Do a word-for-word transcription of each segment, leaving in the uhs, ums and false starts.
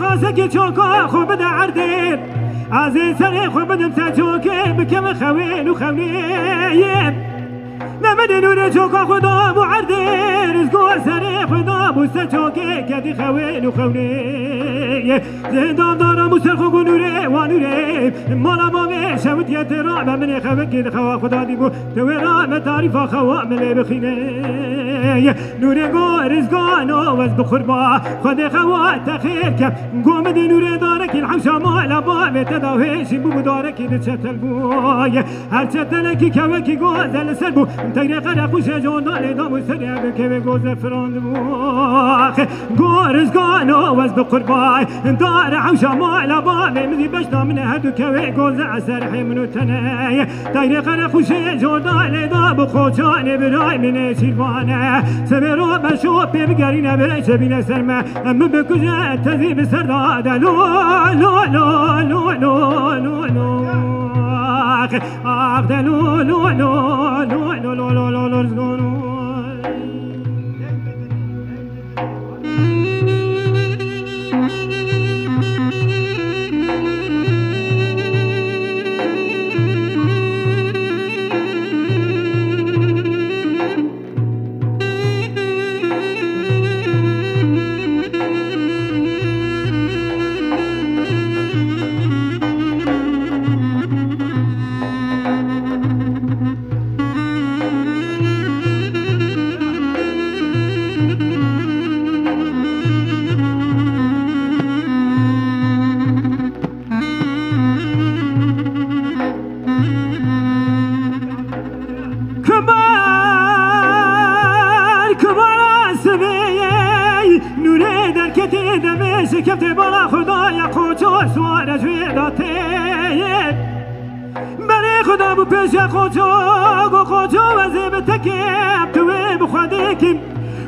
qaseke çoka xwe bide erdê. Ez ê serê xwe bidim ser çokê, bikeve xewên û xewniyê. Nemedê nûrê çoka xwe da bû erdê, rizgo serê xwe da bû ser çokê, kedî xewên û xewniyê. Zêndam daram û ser xwe got nûrê, wa nûrê, mala bavê şewitiye tê ra, me minê xewekê di xewa xwe da dîbû. Te wê ra me tarîfa xewa min lê bixîne. Nûrê go rizgano wez bi qurba, Xwedê xewa te xêr ke. Go min dê nûrê darekî li hewşa mala bavê te da hêşî bû, bi darekî di çetel bûye. Her çetelekî kewekî goze li ser bû. Teyrê qere xûşê jor da lê da bû serê bi kewê goze firandibû. Go rizgano wez bi qurbay. Dare hewşa mala bavê min zî beşta min e, her du kewê goze eser hê min û tenê. Teyrê qere xûşê jor da lê da bi qoçanê biray min ê şîrvane. Severo beşo pê bigerîne bê çebîne ser me. Em min bikuje tezî bi ser da de lo lo lo lo lo lo lo lo. Ax, ax de lo lo lo lo lo lo lo lo lo lo. Tê bala Xwedaya qoço sware ji wê datê. Berê Xweda bû pêşe qoço, go qoço ez ê bi te kêm, tu wê bi Xwedê kêm.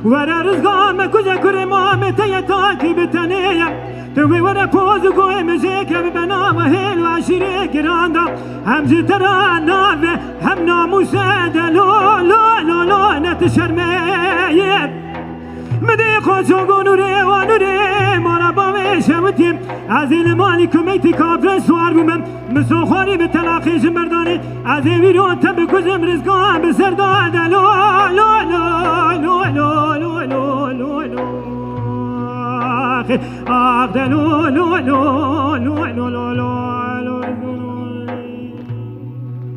Were rizgan me kuje kurê mamê te ye takî bi tenê ye. Tu wê were poz û goyê min jê ke bibe nava hêl û eşîrê giran da. Hem ji te re nave hem namûse de lo, lo, lo, lo, ne tu şermeyê. Midê qoço go nûrê wa nûrê mala bavê şewitî. Ez ê li malî kumeytî kafre swar bûme. Min soxwarî bi telaqê ji merdanê. Ez ê wîro te bikujim rizgan bi ser da de lo, lo, lo, lo, lo, lo, lo, lo, lo. Ax de lo, lo, lo, lo, lo, lo, lo.